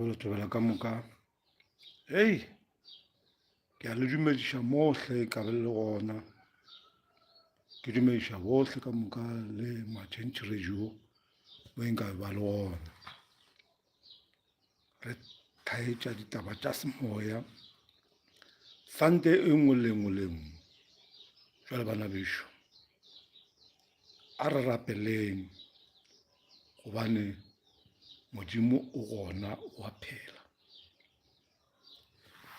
Thobela thobela ka moka. Hei, ke a le dumediša mohle ka be le gona. Ke dumediša bohle ka moka le Matšhentšhe Radio mo e nkabe ba le gona. Re thaetša ditaba tša semoya Sunday e nngwe le nngwe le nngwe. Jwale bana bešo, a re rapeleng gobane Modimo o gona o a phela.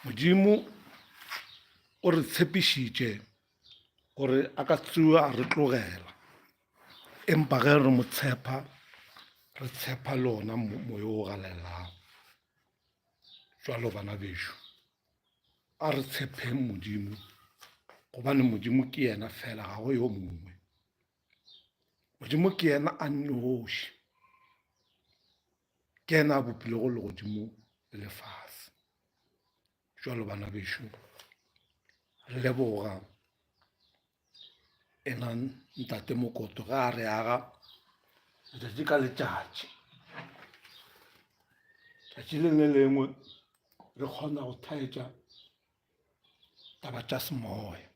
Modimo o re tshepišitše gore a ka tsoga a re tlogela, empa ge re mo tshepa, re tshepa le ona moya o galalelang. Jwalo bana bešo, a re tshepeng Modimo gobane Modimo ke yena fela ga go yo mongwe. Modimo ke yena a nnoši, ke yena a bopilego legodimo le lefase. Jwalo bana bešo, re leboga ena ntate Mokoto ge a re aga letšatši ka letšatši. Tšatši le le lengwe re kgona go thaetša taba tša semoya.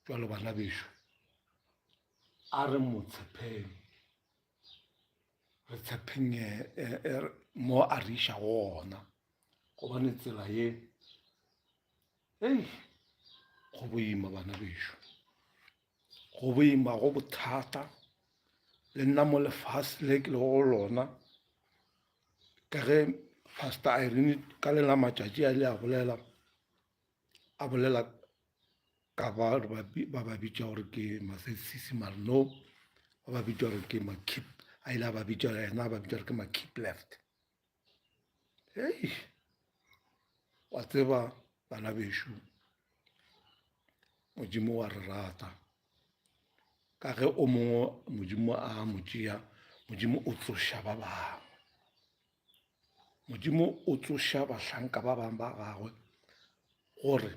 Jwalo bana bešo, a re mo tshepeng, re tshepeng mo a re išago gona gobane tsela ye hei go boima bana bešo, go boima go bothata le nna mo lefase le ke lego go lona ka ge Pastor Irene ka le la matšatši a ile a bolela a bolela ka ba ba ba bitša gore ke masesisi mare no ba ba bitša gore ke ma-keep a ile a ba bitša yena a ba bitša gore ke ma-keep left. Hei wa tseba bana bešo Modimo wa re rata ka ge o mongwe Modimo a mo tšea Modimo o tsoša ba bangwe. Modimo o tsoša bahlanka ba bangwe ba gagwe gore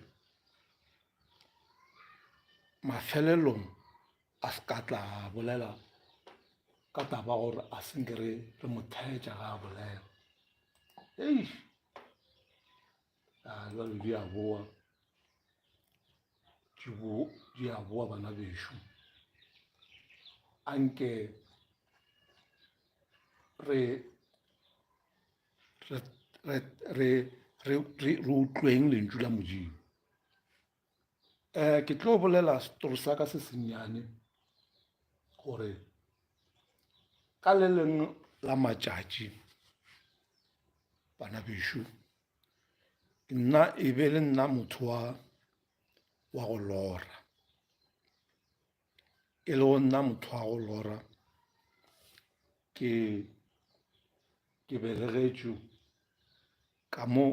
mafelelong a se ka tla bolela ka taba gore a se nke re re mo theetša ga a bolela. Hei, jwale di a boa di a boa bana bešo. Anke re re re re re re utlweng lentšu la Modimo. Um ke tlo bolela story sa ka se sennyane gore ka le lengwe la matšatši bana bešo nna e be le nna motho wa wa go lora. E le go nna motho wa go lora ke ke belegetšwe ka mo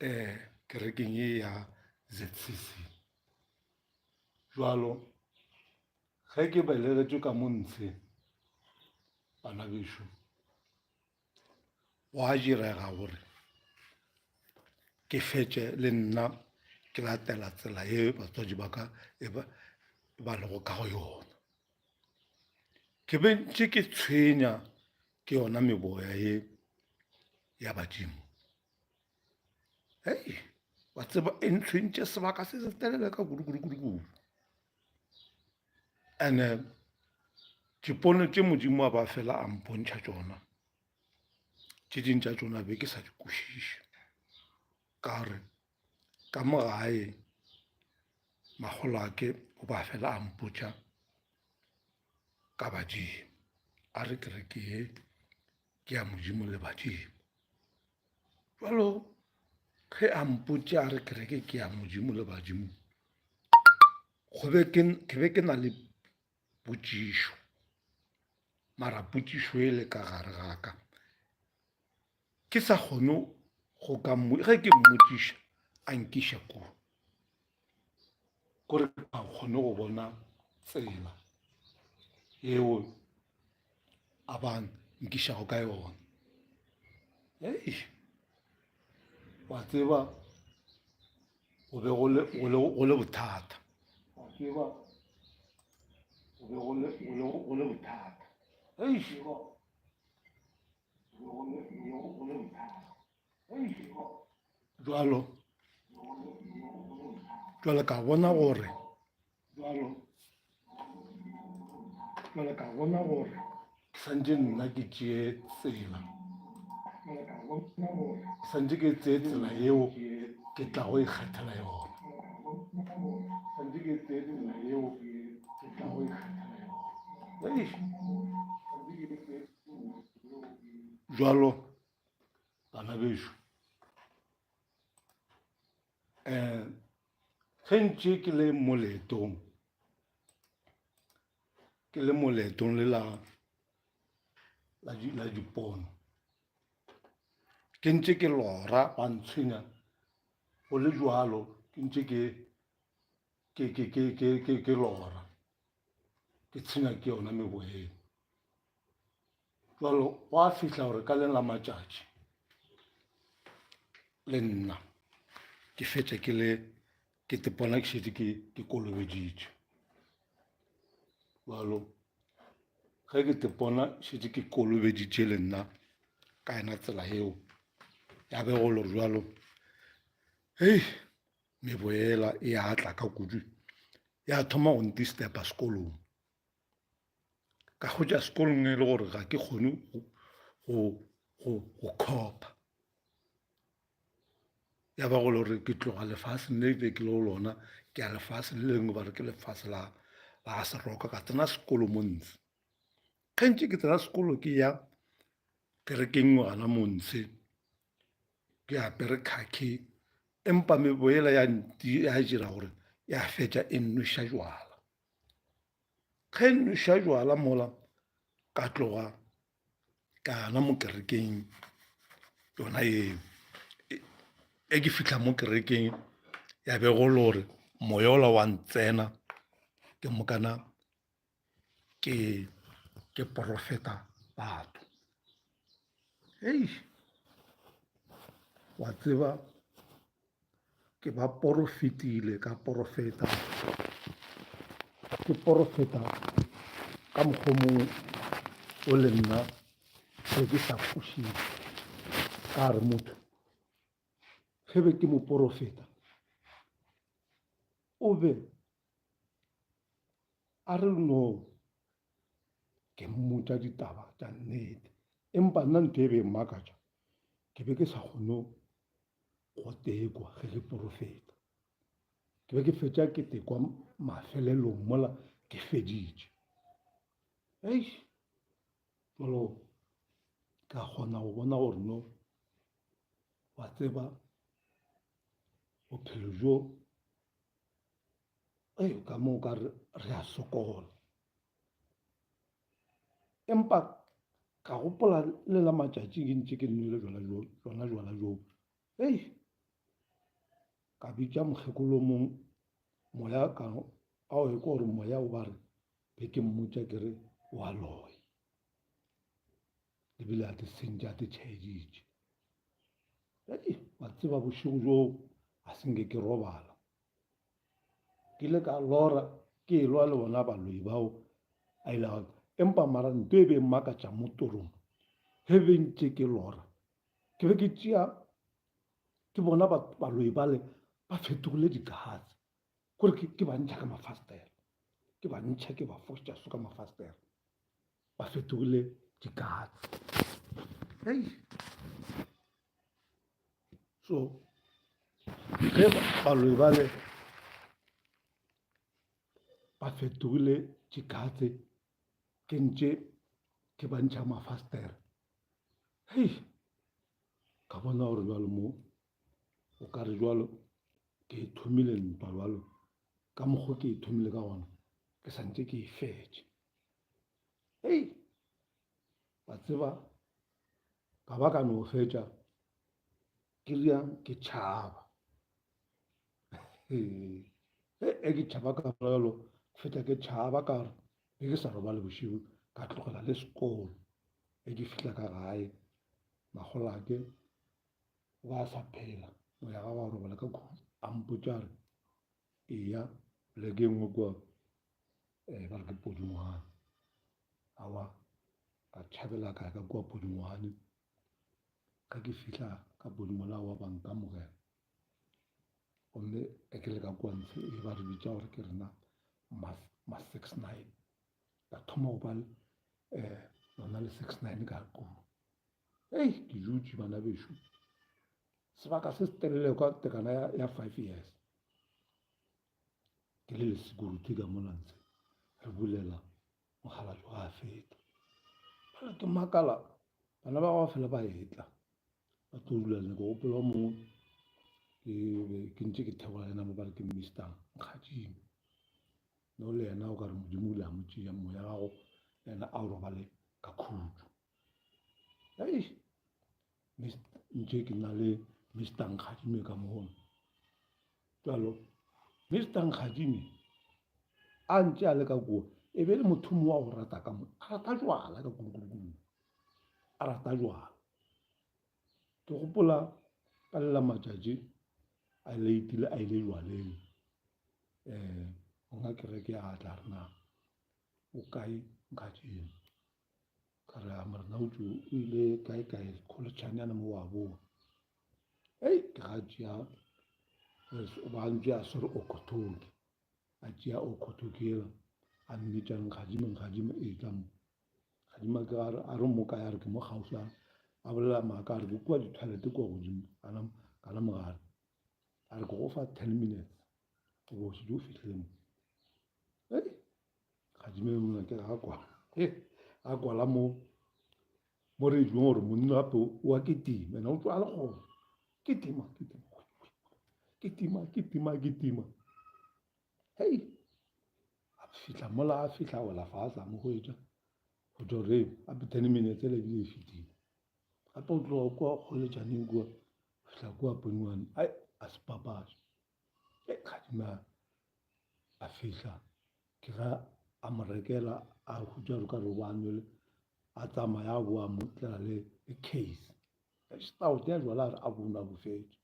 um kerekeng ye ya Z_C_C. Jwalo ge ke belegetšwe ka mo ntshe bana bešo gwa direga gore ke fetše le nna ke latela tsela ye batswadi ba ka e ba ba lego ka go yona. Ke be ntše ke tshwenya ke yona meboya ye ya badimo. Hei, wa tseba e ntshwentše sebaka se se telele ka kudu kudu kudu kudu. And-e dipono tše Modimo a ba fela a mpontšha tšona, tše dingwe tša tšona be ke sa di kwešiše. Ka gore ka mo gae makgolwake o ba fela a mpotša ka badimo, a re kereke ye ke ya Modimo le badimo. Jwalo ge a mpotša a re kereke ke ya Modimo le badimo, go be ke ke be ke na le potšišo, mara potšišo e le ka gare ga ka ke sa kgone go ka ge ke mmotšiša a nkiša kua kore ga kgone go bona tsela yeo a ba nkišago ka yona. Hei, wa tseba go be go le go le go le bothata wa tseba go be go le go le go le bothata. Hei, go. Bjalo, bjale ka bona gore bjalo, bjale ka bona gore santše nna ke tšee tsela, santše ke tseye tsela yeo ke tlago ikgethela yona. Santše ke tseye tsela yeo ke tlago ikgethela yona. Bjalo bana bešo um ge ntše ke le mo leetong ke le mo leetong le la la dipono ke ntše ke lora ba ntshwenya go le jwalo ke ntše ke ke ke ke ke ke ke lora ke tshwenya ke yona meboyeng Jwalo gwa fihla gore ka leng la matšatši le nna ke fetše ke le ke tepona ke šetše ke ke kolobeditšwe. Jwalo ge ke tepona šetše ke kolobeditše le nna ka yona tsela yeo ya be go le jwalo hei meboela e a tla ka kudu ya thoma go ntistepa sekolong. Ka hwetša sekolong e le gore ga ke kgone go copa. Ya ba go le gore ke tloga lefaseng le be ke le go lona ke ya lefaseng le lengwe ba re ke lefase la la Seroka ka tsena sekolo mo ntshe. Ge ntše ke tsena sekolo ke ya kerekeng nngwe gona mo ntshe ke apere khakhi empa meboela ya dira gore ya fetša e nweša jwala. Ge nweša jwala mola ka tloga ka na mo kerekeng yona eo. Ge ke fihla mo kerekeng ya be go le gore moya wola wa ntsena ke mokana ke ke porofeta batho. Wa tseba Ke ba porofetile ka porofeta, ke porofeta ka mokgwa o mongwe o le nna be ke sa kwešiše. Ka re motho ge be ke mo porofeta o be a re no ke mmotša ditaba tša nnete, empa nna ntho e be e mmakatša ke be ke sa kgone go tekwa ge ke porofeta. Ke be ke fetša ke tekwa mafelelong mola ke feditše. Eish, jalo ka kgona go bona gore no wa tseba bophelo bjo ee ka mo ka re re a sokola. Empa ka gopola le la matšatši ke ntše ke nwele jwala bjo jona jwala bjoo hei ka bitša mokgekolo mong moya ka a o ekwa gore moya o ba re be ke mmotša ke re wa loya ebile a te sentše a te tšhaeditše hei wa tseba bošego bjoo a se nke ke robala Ke ile ka lora ke elwa le bona baloi bao a ile a empa mara nto e be e mmakatša mo torong ge be ntše ke lora ke be ke tšea ke bona baloi bale ba fetogile dikatse kore ke ba ntšha ka mafastere ke ba ntšha ke ba foša so ka mafastere ba fetogile dikatse hei So ge baloi bale ba fetogile dikatse ke ntše ke ba ntšha mafastere hei ka bona gore jalo mo o ka re jalo ke e thomile ntwa jalo ka mokgwa ke e thomile ka gona ke sa ntše ke e fetše hei wa tseba ka ba ka no fetša ke riang ke tšhaba e ke tšhaba ka jalo fetša ke tšhaba ka re be ke sa robale bošego ka tlogela le sekolo e ke fihla ka gae makgolake ba sa phela moya ga wa robala ka khutšo a mpotša re eya poleke e nngwe kua um ba re ke podingwane awa ka tšhabela ka ya ka kua podingwane. Ge ke fihla ka Bodimolao wa ba nkamogela gomme ge ke le ka kua ntshe e ba re bitša gore ke rena ma 69. Ka thoma go ba um lona le 69 ka kua. Hei ke dutše bana bešo sebaka se se telele kwa tekana ya 5 years. Ke le le security ka mola ntshe re bulela mokgalabje wa feta. Bjale ke makala bana ba gagwe fela ba etla ba tlo dula le nna. Ke gopola o mongwe ke be ke ntše ke theoga le yena mo ba re ke Mister Nkgadime. No le yena o ka re Modimo o ile a mo tšea moya gago yena a o robale ka khutšo. Hei ntše ke na le Mister Nkgadime ka mono. Bjalo Mister Nkgadime a ntše a le ka kua e be e le motho mongwe wa go rata ka mo a rata jwala ka kudu-kudu-kudu a rata jwala. Ke gopola ka le la matšatši a letile a ile jwaleng monga kereke a tla a re na o kae Nkgadime. Ka re a morena o tšo o ile kae kae kgoletšhanyana mo wa boa. Hei ke ga tšea o ba ntše a swere okothoki a tšea okothoki ela a mmitša Nkgadime Nkgadime etla mo. Nkgadime ke a re a re mo kae a re ke mo kgauswi a a bolela maaka a re ke kua di-toilet kua godimo kana kana mogare. A re ke go fa 10 minutes o bo o šetše o fihlile mo. Hei Nkgadime monna ke ga kwa a kwala mo mo re jwang gore monna gape o a kitima ene o tswa le gona kitima kitima kitima kitima kitima hei a fihla mola a fihla a wela fase a mo hwetša go tšwa re gape 10 minutes ele ebile e fetile gape o tloga kua kgoletšaneng kua fihla kua ponywane ai a se papatše e kgadima a fihla ke ga a mo rekela a hutša gore ka re o a nwele a tsamaya a boa mo tlela le le case stout ya jwala a re a bonwa bo fetše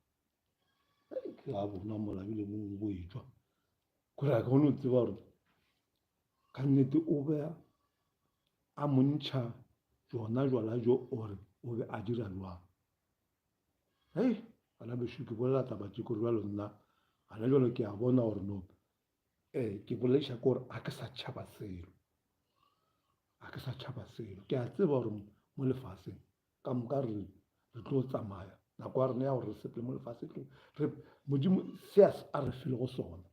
ke ga bonwa mola bile bo bo etšwa gore a ke kgone go tseba gore ka nnete o be a mo ntšha jona jwala jo ore o be a dira jwang. Hei bana bešo ke bolela taba tše kore bjalo nna gana jalo ke a bona gore no um ke bolediša ke gore a ke sa tšhaba selo, a ke sa tšhaba selo. Ke a tseba gore mo lefaseng ka moka re re tlo tsamaya nako ya rena ya gore re sepele mo lefaseng tlo re Modimo se a re filego sona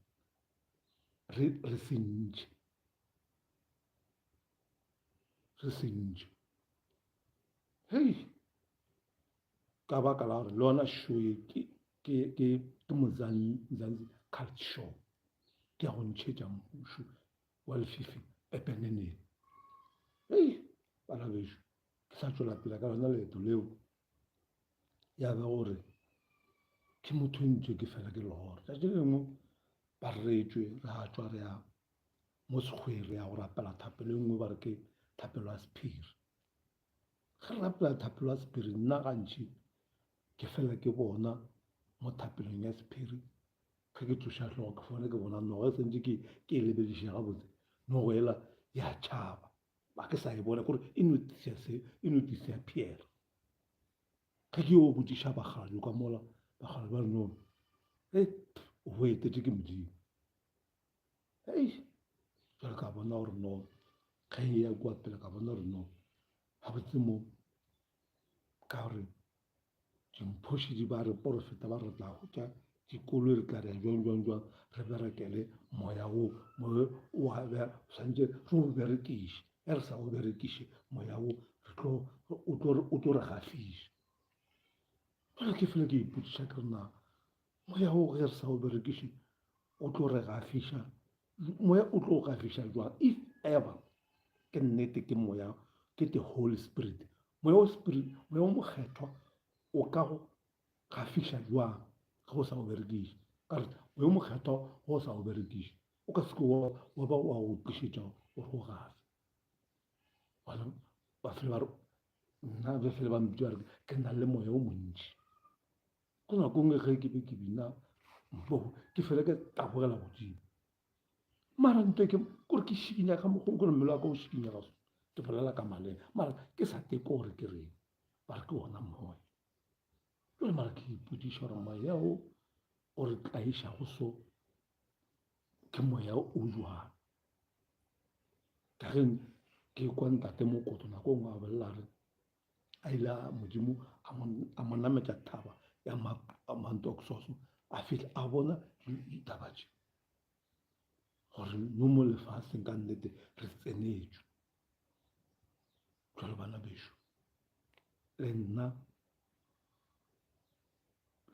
re re se ntšhe, re se ntšhe. Hei ka baka la gore le yona show ye ke ke ke ke Mzansi cult show ke ya go ntšhetša mmušo wa lefifi pepeneneng. Hei bana bešo ke sa tšwela pele ka lona leeto leo ya ba gore ke motho ntše ke fela ke lora. Tšatši le lengwe ba retšwe ra tšwa re ya mo sekgweng re ya go rapela thapelo e nngwe ba re ke thapelo ya sephiri. Ge re rapela thapelo ya sephiri nna gantši ke fela ke bona mo thapelong ya sephiri ge ke tsoša hlogo ke fone ke bona noga e santše ke ke e lebediša gabotse nogo ela ya tšhaba ba ke sa e bona kore e no se e no disappear. Ge ke yo botšiša bakgalabje ka mola bakgalabje ba re no e o bo etetše ke Modimo. Hei jwale ka bona gore no ge e ya kua pele ka bona gore no gabotse mo ka gore dimphošedi ba re porofeta ba re tla hwetša dikoloi re tla re jwang jwang jwang re berekele moya wo moya wa be swantše re o berekiše ge re sa o berekiše moya wo re tlo o tlo o tlo re gafiša. Jwale ke fela ke ipotšiša ke re na moya wo ge re sa o berekiše o tlo re gafiša moya o tlo gafiša jwang if ever ke nnete ke moya ke the holy spirit moya o spirit moya o mokgethwa o ka go gafiša jwang ge o sa o berekiše ka re moya o mokgethwa ge o sa o berekiše o ka seke wa ba wa go tlišetša gore o gafe ba fele ba re nna be fele ba mpitša ba re ke na le moya o montši Go nako nngwe ge ke be ke bina mmogo ke fele ke tabogela godimo mara nto ke kore ke šikinya ka mokgwa kore mmele wa ka o šikinya ka so ke bolela ka maleme mara ke sa teko gore ke reng ba re ke ona moya. Jwale mara ke ipotšiša gore moya wo o re tlaišago so ke moya o jwang? Ka ge ke kwa ntate Mokoto nako e nngwe a bolela a re a ile a Modimo a mo nametša thaba ya Mount Oxos a fihla a bona ditaba tše gore mo mo lefaseng ka nnete re tsenetšwe. Jwale bana bešo le nna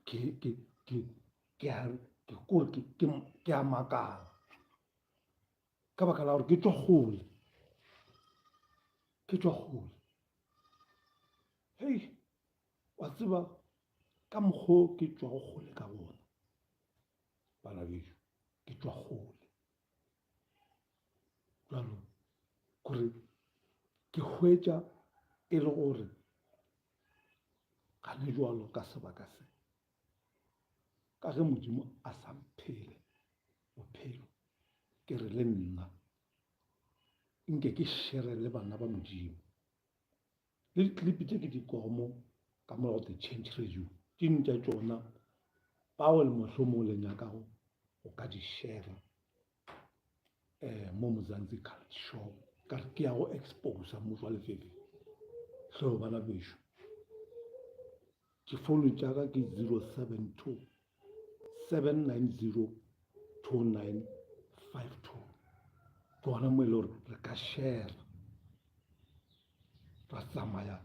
ke ke ke ke a ke kore ke ke ke a makala ka baka la gore ke tšwa kgole ke tšwa kgole hei wa tseba ka mokgo ke tšwago kgole ka gona bana bešo ke tšwa kgole jalo gore ke hwetša e le gore gane jwalo ka sebaka se ka ge Modimo a sa mphele bophelo ke re le nna nke ke shere le bana ba Modimo le diklipi tše ke di kwago mo ka mo go The Change Radio tše dingwe tša tšona bao le mohlomong le nyakago go ka di shera um mo Mzansi Cult Show ka re ke ya go exposa mo jwa lefefe hloo bana bešo difounu tša ka ke 072 790 2952 ke gona mo e le gore re ka share ra tsamaya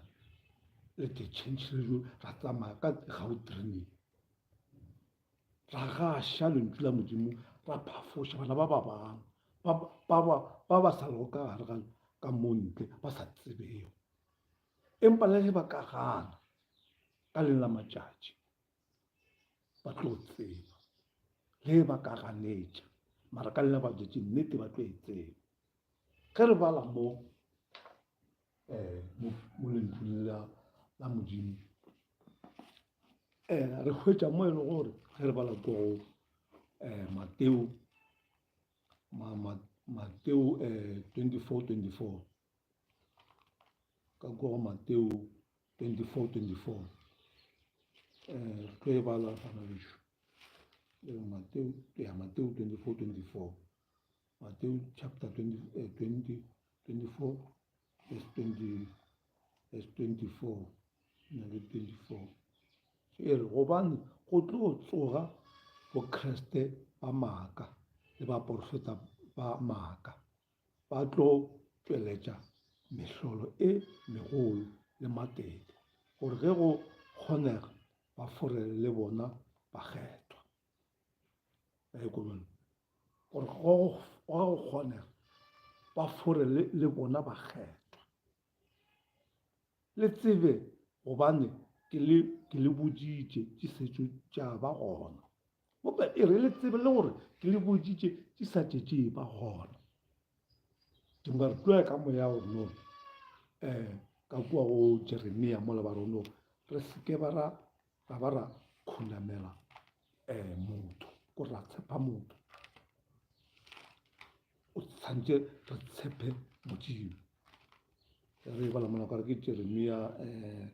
le the change radio ra tsamaya ka gautrain ra gaša lentšu la modimo ra phafoša bana ba ba bangwe ba ba sa lego ka gare ga ka mo ntle ba sa tsebego empa le ge ba ka gana ka leng la matšatši ba tlo tseba le ge ba ka ganetša mara ka lena matšatši nnete ba tlo e tseba ge re bala mo um mo lentšung la modimo um re hwetša mo e le gore ge re bala ko go um Mateo Mateo um 24 24 ka ko go Mateo 24 24 um re tlo e bala bana bešo Mateo ya Mateo 24 24 Mateo chapter 20, eh, 20 24 verse 20 verse 24 na le 24 e re gobane go tlo tsoga bokreste ba maaka le baporofeta ba maaka ba tlo tšweletša mehlolo e megolo le matete gore ge go kgonega ba forele le bona bakgethwa gore go go kgonega ba fore le bona bakgethwa le tsebe gobane ke le ke le boditše di setšo tša ba gona gope e re le tsebe le gore ke le boditše di sa tšetše ba gona ke nka re tloya ka moya gore no um ka kua go jeremia mola ba re no re seke ba ra ra ba ra khunamela um motho ko ra tshepa motho o tshwanetse re tshepe modimo re bala mola kare ke jeremia um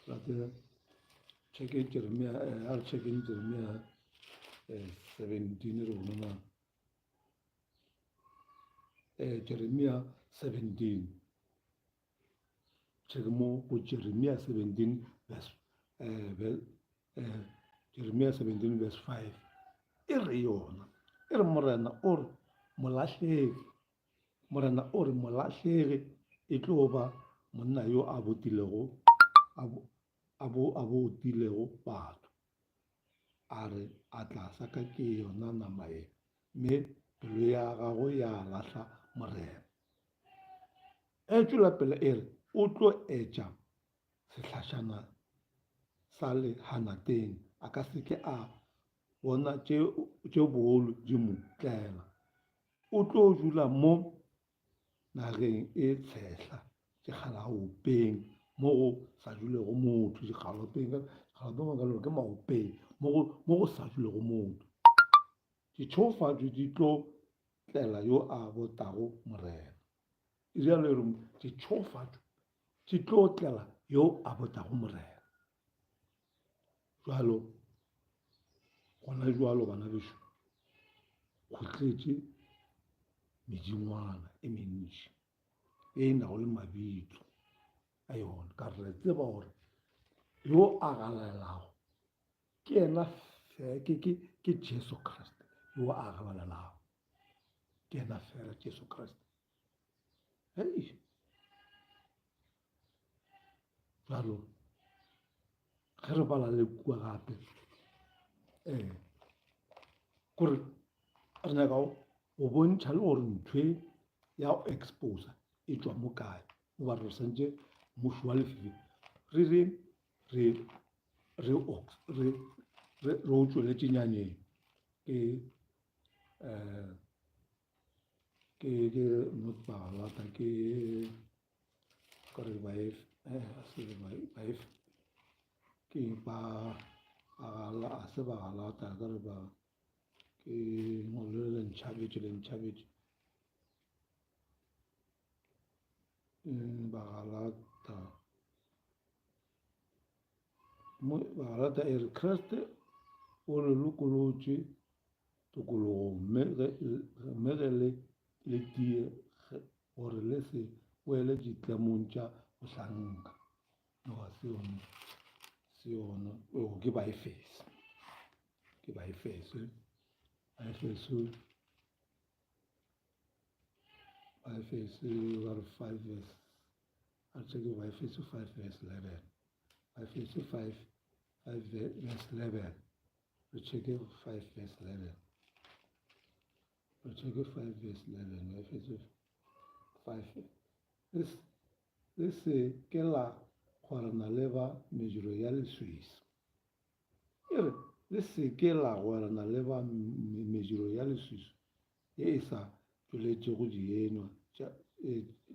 rate checke jeremia a re checkeng jeremia um 17 re bone na um jeremia 17 Check mo go Jeremia 17 verse eh, eh, Jeremia 17 verse 5 e re yona e re morena o re molahlegi morena o re molahlegi e tlo ba monna yo a botilego a botilego batho a re a tla sa ka ke yona nama ye mme pelo ya gagwe ya lahla morena E tšwela pele e re, O tlo etša sehlašana sa lehanateng, a ka se ke a bona tše bogolo di mo tlela. O tlo dula mo nageng e tshehla, dikgalaopeng, mo go sa dulego motho, dikgalopeng, dikgalopeng ke maopeng, mo go sa dulego motho. Ditšhegofatšo di tlo tlela yo a botago Morena. E rialo e re ditšhegofatšo di tlo tlela yo a botago Morena. Jwalo, gona jwalo bana bešo, go tletše medingwana e mentši e e nago le mabitso a yona. Ka re re tseba gore yo a galelago ke yena ke, ke, ke Jesu Kriste yo a galalelago. Ke yena fela Jesu Kriste. Hei. Jalo, ge re bala le kua gape, eh, kore re nyaka go bontšha le gore ntho e ya go exposa e tšwa mo kae. Goba re santše mmušo wa lefifi re re re re re re re o tšweletše nyanyeng ke um ke ke not Bagalata ke kore baef eh, se baef ke ba bagala a se Bagalata ka re ba ke ngolo le ntšhabetše le ntšhabetše Bagalata Mo Bagalata e re Kriste o re lokolotše tokologong mme ge, mme ge le le tie gore le se boele ditlemong tša bohlanka. No ga se yona, se yona. Oh, ke Baefese. Ke Baefese. Baefese Baefese ba re 5 verse a re ke Baefese 5 verse 11. Baefese 5 5 verse 11. Re checke 5 verse 11. Re checke 5 verse 11. Baefese 5. Le se ke la gwerana le ba mediro ya leswiswi. E re, Le se ke la gwerana le ba mediro ya leswiswi ye e sa tšweletšego dienywa tša,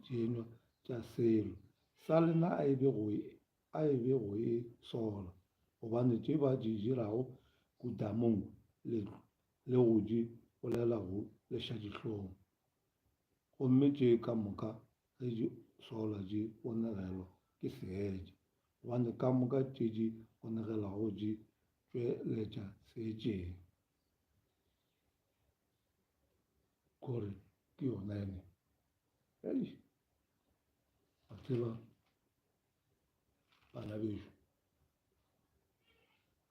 dienywa tša selo. Sa lena a e be go, a e be go e sola, gobane tše ba di dirago kudamong le, le go di bolela go leša dihlong. Gomme tše ka moka ge di sola di bonegelwa ke seetša, gobane ka moka tše di bonegelago di tšweletša seetšeng. Kore ke yona ene. Hei, wa tseba bana bešo,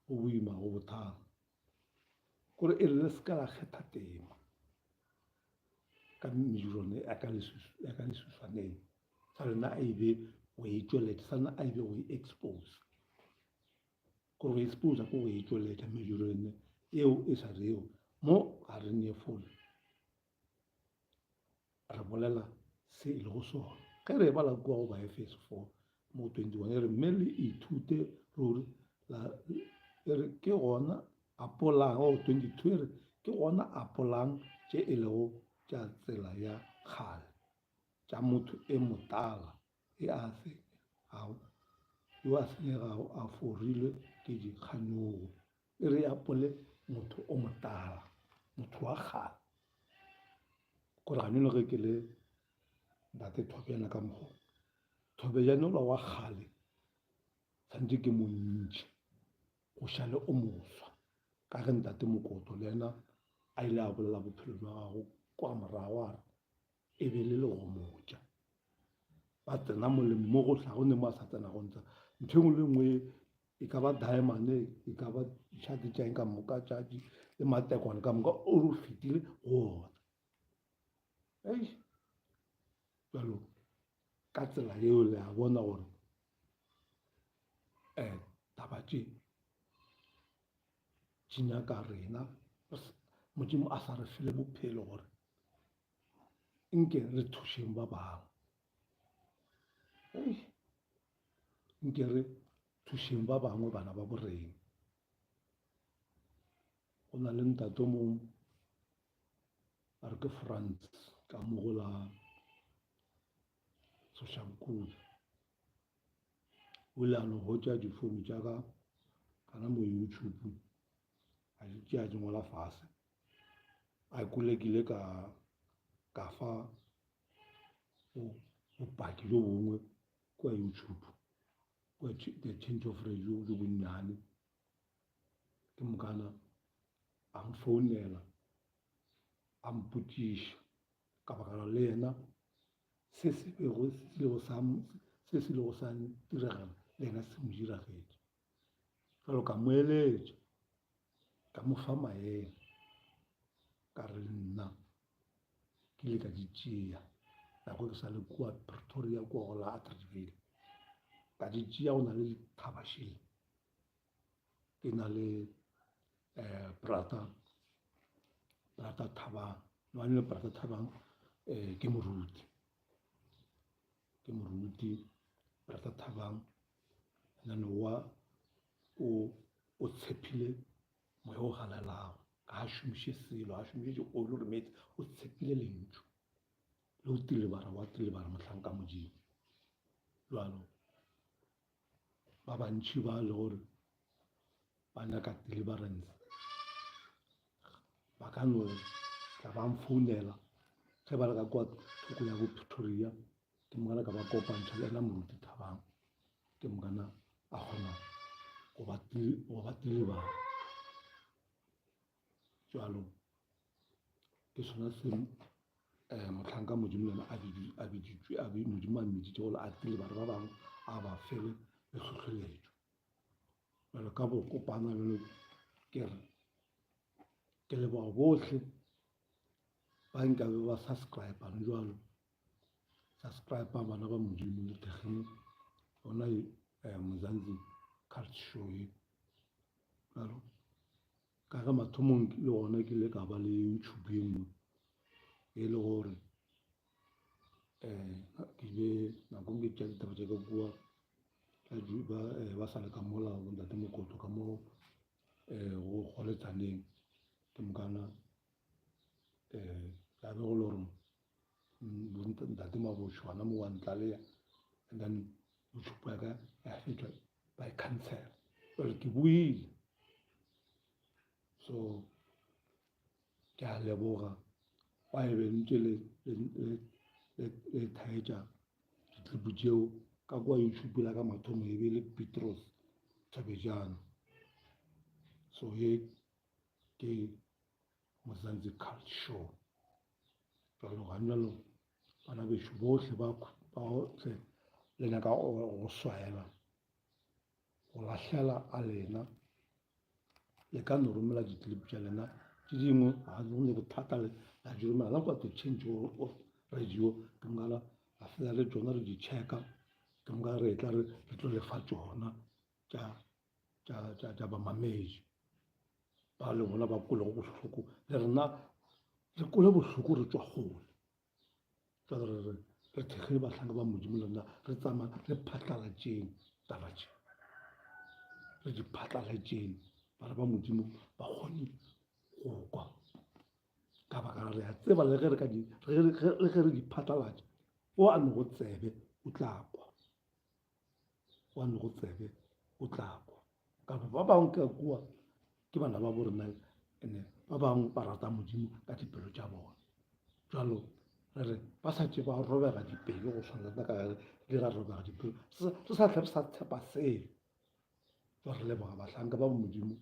go boima go bothata. Kore e re le se ka la kgetha tema ka medirong ya ka ya ka leswiswaneng. Sa lena a e be go e tšweletša, sa lena a e be go e expose. Kore go expose ke go e tšweletša mediro eo e sa rego. Mo ga re nyefole, re bolela se e lego sona. Ge re e bala kua go Baefeso 4 mo 21 e re mme le ithute ruri la e re ke gona apolang oh 22 e re ke gona apolang tše e lego tša tsela ya kgale tša motho e motala e a senyegago yo a senyegago a forilwe ke dikganyogo. E re apole motho o motala, motho wa kgale. Kore ganyone ge ke le ntate Thobejane ka mokgo, Thobejane ola wa kgale tshwanetse ke mo ntšhe go šale o moswa. Ka ge ntate Mokoto le yena a ile a bolela bophelo bja gagwe kwa morago a re e be le legomotša. Ba tsena mo le mo go hlago ne mo a sa tsenago ntsa. Ntho e nngwe le nngwe e ka ba diamond, e ka ba ditšhate tša eng ka moka tša di le matekwane ka moka o re o fetile go ona. Eish, bjalo ka tsela yeo le a bona gore um taba tše di nyaka rena Modimo a sa re file bophelo gore nke re thušeng ba bangwe. Eish, nke re thušeng ba bangwe bana ba borena. Go na le ntate o mongwe a re ke Frans ka mo go la Soshanguve. O ile a no hwetša difounu tša ka gona mo YouTube a di tšea di ngwala fase. A kwele ke ile ka ka fa bopaki bjo bongwe kua YouTube kua the change of radio bjo bonnyane. Ke mokana a mfounela a mpotšiša ka baka la le yena se se bego se ilego sa se se ilego sa ntiregela le yena se mo diragetše. Jwalo ka mo eletša ka mo fa maele ka re le nna ke ile ka di tšea nako ke sa le kua Pretoria kua go la Atteridgeville ka di tšea go na le dithaba šele ke na le um brother brother Thabang nwane le brother Thabang um ke moruti ke moruti brother Thabang and then wa o o tshepile moya o galelago ga a šomiše selo ga a šomiše dioli gore meetse o tshepile lentšu le o tilebara wa tilebara mohlanka modimo jalo ba bantši ba le gore ba nyaka deliverance ba ka no tla ba mfounela ge ba le ka kwa thoko ya bo Pretoria ke mokana ka ba kopantšha le ena moruti Thabang ke mokana a kgona go ba go ba deliver jalo ke sona se um mohlanka modimo le yena a biditšwe modimo a mmiditše gore a deliver ba bangwe a ba fele le tlhohleletšo Bjalo ka bokopana bjalo ke re ke leboga bohle ba nkabe ba subscribe jwalo subscribe bana ba modimo le thekgeng yona eh, Mzansi Cult Show ye jalo ka ge mathomong le gona ke ile ka ba le YouTube ye nngwe e le gore um ke ile nakong ke tša ditaba tša ka kua ba, eh, ba sa le ka mola ntate Mokoto ka mo eh, go goletsaneng ke mokana um ya be go le gore ntate Mabotšho gona mo wa ntlalea and then YouTube ya ka ya fetšwa ba e cancela jale ke boile so ke a leboga ba e be ntše le le thaetša ditlipi tšeo ka kua YouTube la ka mathomo e be le Petros Thabejane so ye ke Mzansi Cult Show jalo ga jalo bana bešo bohle ba bohle le nyaka go swaela go lahlela a lena le ka no romela di-clip tša lena tše dingwe ga go ne bothata le la di romela la kwa to change radio ke mokana ra fela le tšona re di checka ke moka re tla re re tlo lefa tšona tša tša tša tša bamamedi ba le bona ba kwelego bohloko le rena re kwele bohloko re tšwa kgole Jwale re re re thekgile bahlanka ba Modimo le rena re tsamaya re phatlalatšeng taba tše re di phatlalatšeng bana ba Modimo ba kgone go kwa ka baka la re a tseba le ge re ka di le ge re di phatlalatša o a nego tsebe o tla kwa o a nego tsebe o tla kwa ka ba bangwe ka kua ke bana ba bo rena ene ba bangwe ba rata modimo ka dipelo tša bona jalo re re ba sa tše ba robega dipelo go tshwana le ka re ra robega dipelo re sa tle re sa tshepa selo jwa re leboga bahlanka ba modimo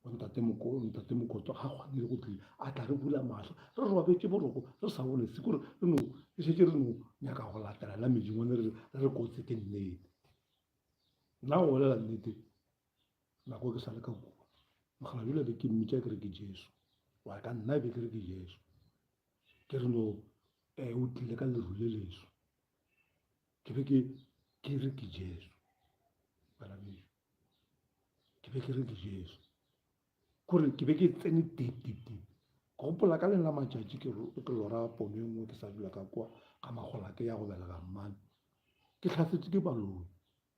ntate ntate mokoto ga kgonile go tlile a tla re bula mahlo re robetse boroko re sa bone se kore re no re šetse re no nyaka go latela la medingwane re re kotse ke nnete Nna go bolela nnete, nako ke sa le ka kua, mogala yola be ke mmitša ke re ke Jesu, wa ka nna be ke re ke Jesu, ke re no eh, o tlile ka leru le leso, ke be ke ke re ke Jesu, bana bešo, ke be ke re ke Jesu, kore ke be ke tsene deep deep deep. Ke gopola ka leng la matšatši ke ke lora pono e nngwe ke sa dula ka kua ga magola ke ya go belega mmane ke hlasetše ke baloi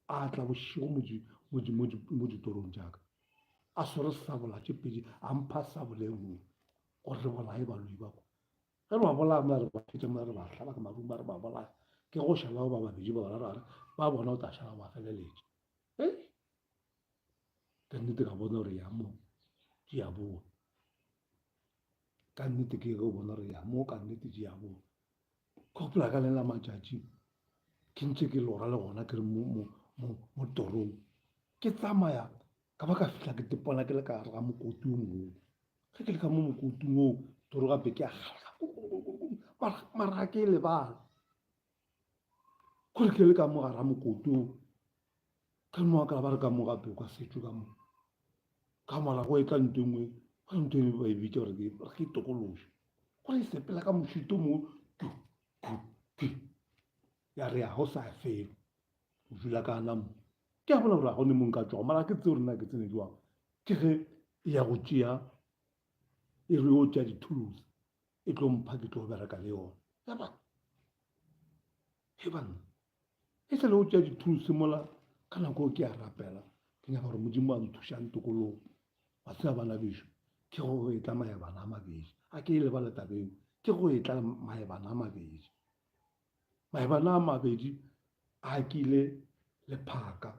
a tla bošego mo ditorong tša ka a swere sabola tše pedi a mpha sabola e nngwe gore re bolaye baloi ba kwa ge re ba bolaya mola re ba fetša mola re ba hlaba ka marumo ba re ba bolaya ke go šala ba babedi ba bararo gare ba bona o tla šala ba feleletše e ka nnete ka bona gore ya mo di a boa ka nnete ke go bona gore ya mo ka nnete di a boa Ke gopola ka lela matšatši ke ntše ke lora le gona ke re mo torong ke tsamaya. Ka ba ka fihla ke tepona ke le ka gare ga mokoti o mongwe. Ge ke le ka mo mokoting oo, toro gape ke a kgalga mara ga ke e lebala. Kore ke le ka mo gare ga mokoti oo, ka mo ka ba re ka mo gape o ka setšwe ka mo. Ka morago e tla ntho e nngwe, ba ntho e ba e bitša gore ke tokološi. Gore e sepela ka mošito mo tu tu tu. Ya re ya go sa felo. O dula ka na mo. Ke a bona gore ga go ne mo nka tšwago mara ke tsebe gore nna ke tsene jwang. Ke ge e ya go tšea e re yo tšea dithulusi e tlo mpha ke tlo bereka le yona. Ya ba he banna e sa le go tšea dithulusi mola ka nako ke a rapela ke nyaka gore Modimo a nthuša ntokologo. Wa tseba bana bešo ke go e tla maebana a mabedi a ke e lebale tabeng ke go e tla maebana a mabedi. Maebana a mabedi a kile lephaka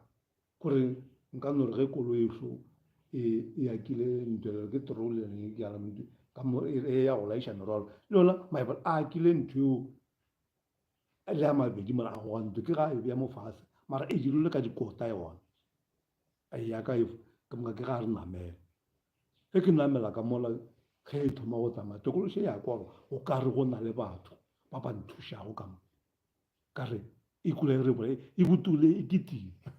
gore nka no re ge koloi eso e e akile ntho ke trole ka mo e ya go laiša merwalo le yona maebana a akile ntho eo le a mabedi mara a goga ntho ke ga e beya mo fase mara e dirilwe ka dikota yona ya ka e ke moka ke ga re namela. Ge ke namela ka mola ge e thoma go tsamaya tokološi ya kwa gore o ka re go na le batho ba ba nthušago ka mo ka re e kula e re bole e botule e kitima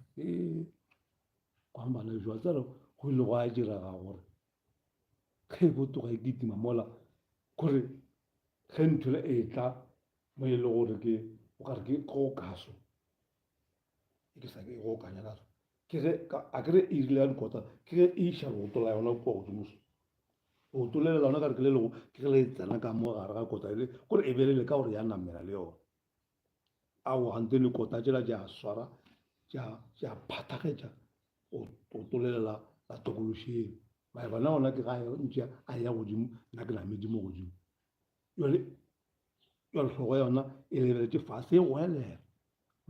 kwa bana jwa tsela go ile go a direga gore ge e botoga e kitima mola gore ge ntho e tla mo e le gore ke o ka re ke go kaso e ke sa ke go kanya ka ke ge a kere e rile ya dikota ke ge e iša leoto la yona kua godimo so leoto le la yona ka re ke le lego ke ge le tsena ka mo gare ga kota ele kore e belele ka gore ya namela le yona ao gante le kota tšela tša swara tša phathagetša leoto le la la tokološeng maebana ona ke ga ntše a ya godimo nna ke nametse mo godimo jale jale hlogo yona e lebeletše fase e goelela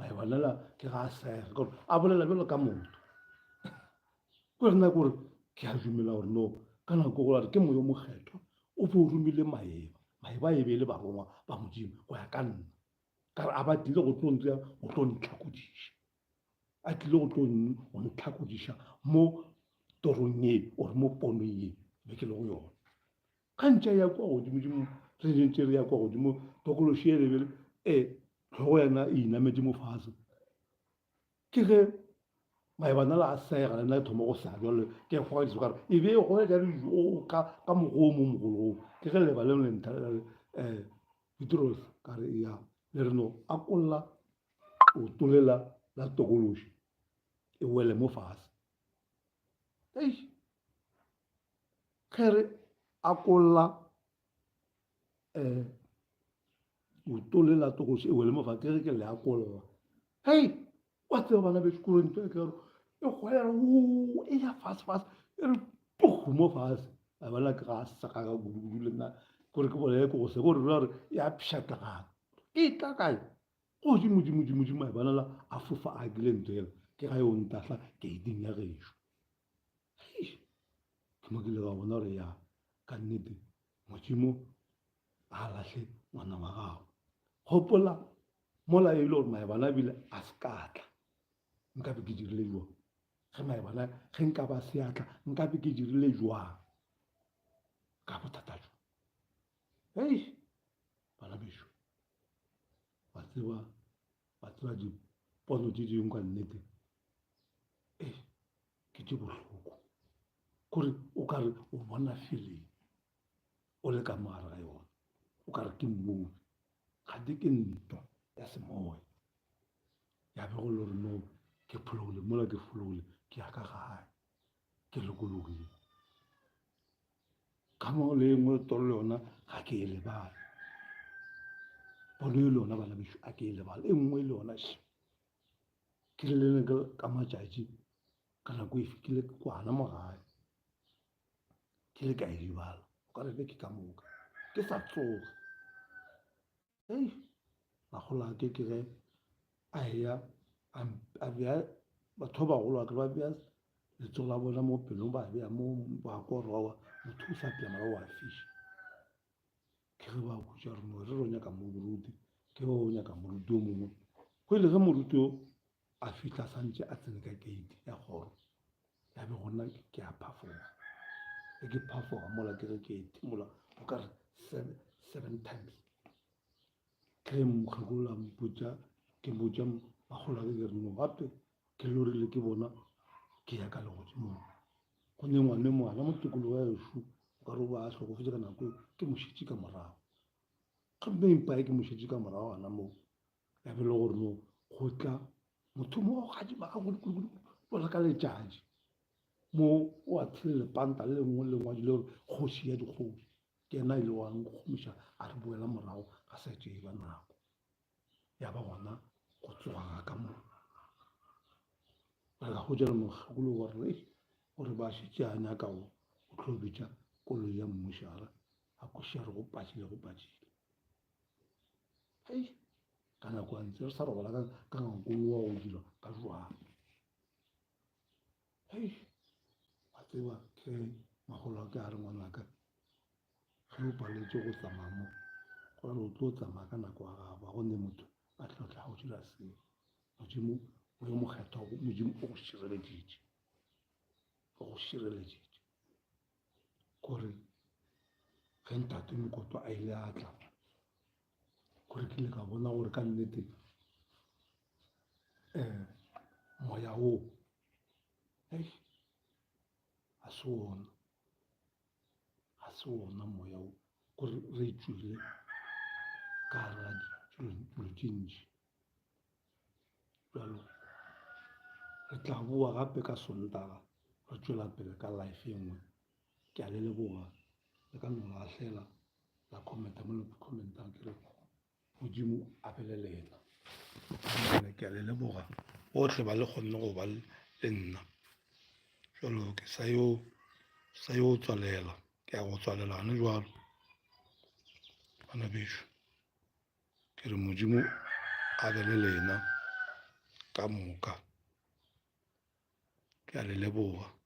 Maebana ke ga a sega ka gore a bolela bjalo ka motho. Ko re nna gore ke a dumela gore no ka nako go ke moyo mokgethwa o be o romile maeba. Maeba e be e le barongwa ba Modimo go ya ka nna. Ka re a ba tlile go tlo ntsea go tlo ntlhakodiša. A tlile go tlo go ntlhakodiša mo torong ye or mo ponong ye be ke le go yona. Ga ntše ya kwa godimo-dimo, re ntše re ya kwa godimo, tokološi e lebele, e tlhogo yena e inametše mo fase. Ke ge maebana la a sega le nna ke thoma go sega jalo ke goga diso kare e be e gola jalo o ka ka mokgwa o mo mogolo ke ge leba leo le ntha um Petros ka re ya le re no akolla o tolela la tokološi e wele mo fase. Eish Ge re akolla um leoto le la tokološi e wele mo fa ke re ke le akolla hei wa tseba bana be sekolong ntho e kero e goela o e ya fase fase e re puhu mo fase a bona ke ga sega ka kudu-kudu le nna kore ke bolele ke go se gore gore ya pšhatlagana e tla kae godimo-dimo-dimo-dimo a bonala a fofa a kile ntho ela ke ga yo ntahla keiting ya gešo. Ke mo ke ile ka bona gore ya ka nnete Modimo a lahle ngwana wa gagwe. Gopola mola e le gore maebana ebile a se ka tla nkabe ke dirile jwang? Ge maebana ge nka ba se atla nkabe ke dirile jwang ka bothata jo? Hei bana bešo wa tseba wa tseba dipono tše dingwe ka nnete ee ke tše bohloko kore o ka re o bona feeling o le ka mo gare ga yona o ka re ke movie kgate ke ntwa ya semoya ya be go le gore no ke phologile mola ke fologile ke ya ka gae ke lokologile ka mo le engwe toro le yona ga ke e lebale pono e le yona bana bešo a ke e lebale e nngwe le yona še Ke rile le ka matšatši ka nako e fetile ke kwana mo gae ke le ka idibala o ka re beke ka moka ke sa tsoge ei makgolo a ke ke ge a eya a bea batho ba bagolo a ke ba bea letsogo la bona mo pelong ba bea mo ba kwa gore wa motho o sa phela mara o a fiša. Ke ge ba hwetša gore no re ro nyaka moruti, ke ge o nyaka moruti o mongwe. Go ile ge moruti o a fihla santše a tsene ka gate ya kgoro ya be go bona ke a phafoga. Ge ke phafoga mola ke re ke ethimola o ka re seven times. Ke ge mokgekolo a mpotša, ke botša makgolo a ke ke re no gape ke lorile ke bona ke ya ka legodimong. Go ne ngwane ngwana mo tikologo ya gešo o ka re o ba a hlokofetše ka nako eo ke mo šetše ka morago. Gomme empa ke mo šetše ka morago gona moo ya be e le gore no go tla motho mo o gadima ga kudu-kudu jwalo ka letšatši mo o athile lepanta le lengwe le ngwadile gore kgoši ya dikgoši ke yena e le wa nkgomiša a re boela morago ga sa tšee ba nako ya ba gona go tsoga ga ka mo re ka hwetša le mokgekolo wa re gore ba šetše a nyaka go tlo bitša koloi ya mmušara a kwešiša re go patšile go patšile hei ka nako a ntse re sa robala ka ngakong wa go dira ka jwang hei wa tseba ke magolo a ka a re ngwanaka ge o paletše go tsamaya mo gore o tlo tsamaya ka nako ya gago ga go ne motho a tlo tla go dira seo modimo o yo mokgethwa modimo o go šireleditše o go šireleditše Gore ge ntate Mokoto a ile a tla, gore ke ile ka bona gore ka nnete um moya wo hei ga se wona, ga se wona moya wo. Gore re tšwile ka gare ga dilo tše ntši. Bjalo re tla boa gape ka Sontaga re tšwela pele ka life e nngwe. Ke a le leboga le ka no lahlela la commenta mo le commentang ke re Modimo a be le lena. Ke a le leboga bohle ba le kgonne go ba le nna. Jalo ke sa yo sa yo tswalela ke ya go tswalela gane jwalo bana bešo. Ke re Modimo a be le lena ka moka. Ke a le leboga.